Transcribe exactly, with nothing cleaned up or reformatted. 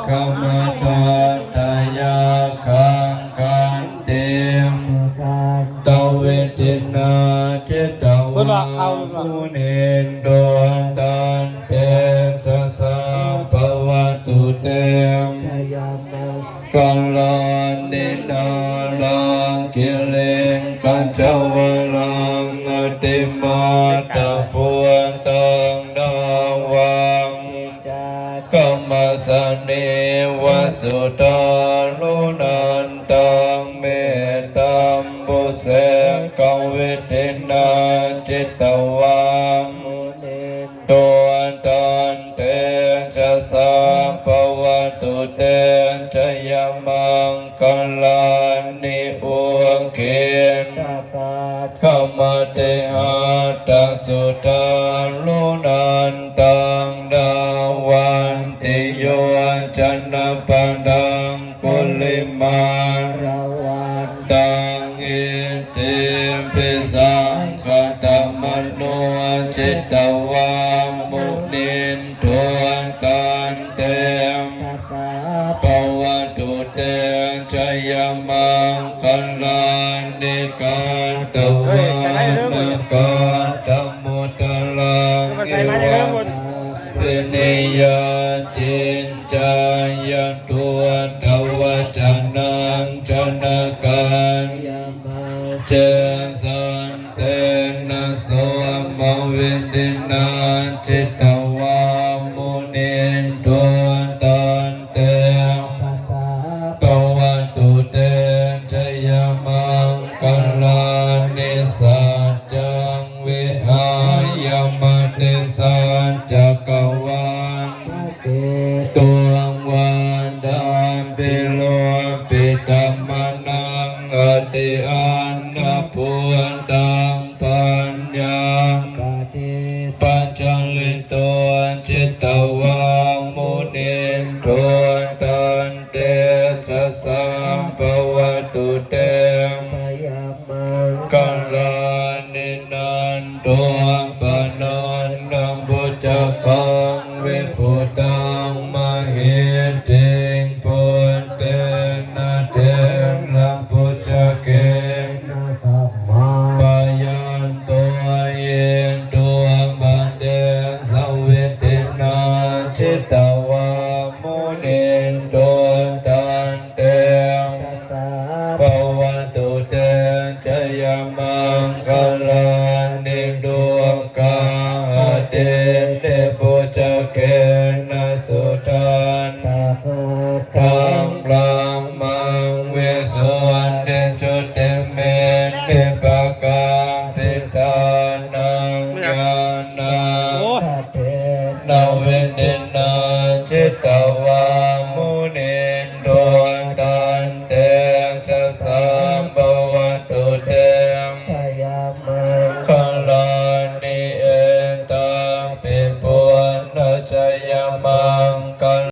Khamatha yakkhaṃ khantiṃ. Sudantavidhinā jitavā เพิ่นว่าเข้า munindo, tantejasā bhavatu te jayamaṅgalāni. Nāḷāgiriṃ gajavaraṃ atimattabhūtaṃ, dāvaggicakkam asanīva sudāruṇantaṃ, mettambusekavidhinā jitavā munindo, tantejasā bhavatu te jayamaṅgalāni. Ukkhittakhaggamatihatthasudāruṇantaṃ, dhāvantiyojanapathaṅgulimālavantaṃ, iddhībhisaṅkhatamano jitavā munindo, tantejasā bhavatu te jayamaṅgalāni. Katvāna kaṭṭhamudaraṃ iva gabbhinīyā, ciñcāya duṭṭhavacanaṃ janakāyamajjhe, santena somavidhinā jitavā munindo, tantejasā bhavatu te jayamaṅgalāni. Saccaṃ vihāya matisaccakavādaketuṃ, vādābhiropitamanaṃ atiandhabhūtaṃ, paññāpadīpajalito jitavā munindo, tantejasā bhavatu te jayamaṅgalāni. Nandopanandabhujagaṃ vibudhaṃ mahiddhiṃ, puttena therabhujagena damāpayanto, iddhūpadesavidhinā jitavā munindo, tantejasā bhavatu te jayamaṅgalāni. Duggāhadiṭṭhibhujagena sudaṭṭhahatthaṃ, brahmaṃ visuddhijutimiddhibakābhidhānaṃ, ñāṇāgadena vidhinā jitavā munindo, tantejasā bhavatu te jayamaṅgalāni. Etāpi buddhajayamaṅ